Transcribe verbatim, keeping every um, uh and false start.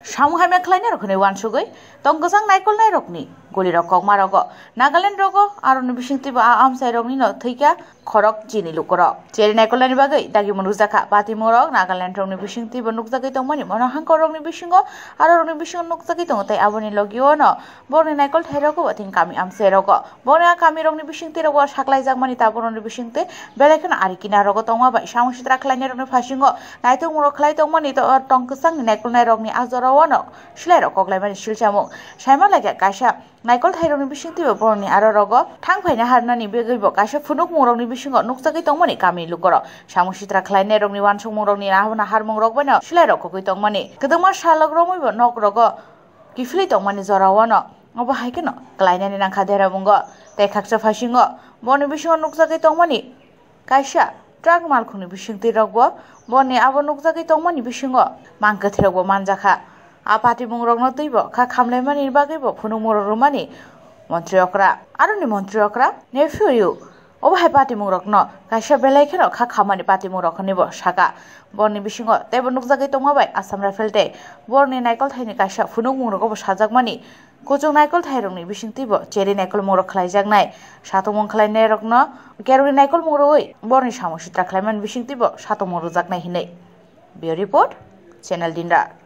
Samung hamya khlainai rok hwnwi uansugwi tong kwchang naikolnai rokni gulirok kokma rogo. Nagaland rogo aroni bisingtwibo a amchai rokni no thwikha khorok chini lukorok. Cheri naikolnani bagwi dagimung rwjakha. Patimung rok Nagaland rokni bisingtwibo nukjagwi tongmani mono hangkor rokni bisingo aro rokni bisingo nukjagwi tongo tei aboni logio no borokni naikol thai rogo bo thing kami amchai rogo. Borokni a kami rokni bisingtwi rogo saklai jakmani tabuk rokni bisingtwi belai kheno ari kina rogo tongma bai samung sitra khlainai rokni phasingo naitokmung rok khlai tongmani to-, tong kwchangni naikolnai rokni a jorao no silai rok koklaimani silchamung. Saima laikha kaisa naikol thairokni bisingtwibo borokni aro rogo thang phaina harnani bagwibo kaisa phunukmungrokni bisingo nukjagwi tongmani kamini lukorok. Samung sitra khlainairokni uansukmungrokni nahar-, naharmungrok baino silairok kogwi tongmani. Kwdwngma salok romwibo nok rogo kiphilwi tongmani jorao no obo hai kheno klainani nangkha derabungo tei khaksa phasingo borokni bisingo nukjagwi tongmani kaisa truck malkhungni bisingtwi rokbo borokni abo nukjagwi tongmani bisingo mang kwthwirokbo manjakha. A patimung rokno twibo kha khamlaimani bagwibo phunukmungrok rwmani montri okra. Aroni montri okra nephew obo hai patimung rokno kaisa belai kheno kha khamani patimung rok hwnwibo saka. Borokni bisingo teibo nukjagwi tongma bai Assam Rifle tei borokni naikolthaini kaisa phunukmung rogobo sajakmani. Kuchuk naikolthairokni bisingtwibo cheri naikolmungrok khlaijaknai. Satokmung khlainairokno kerongni naikolmung rwui borokni samung sitra khlaimani bisingtwibo satokmung rwjaknai hinwi. Bureau Report, Channel Dinra.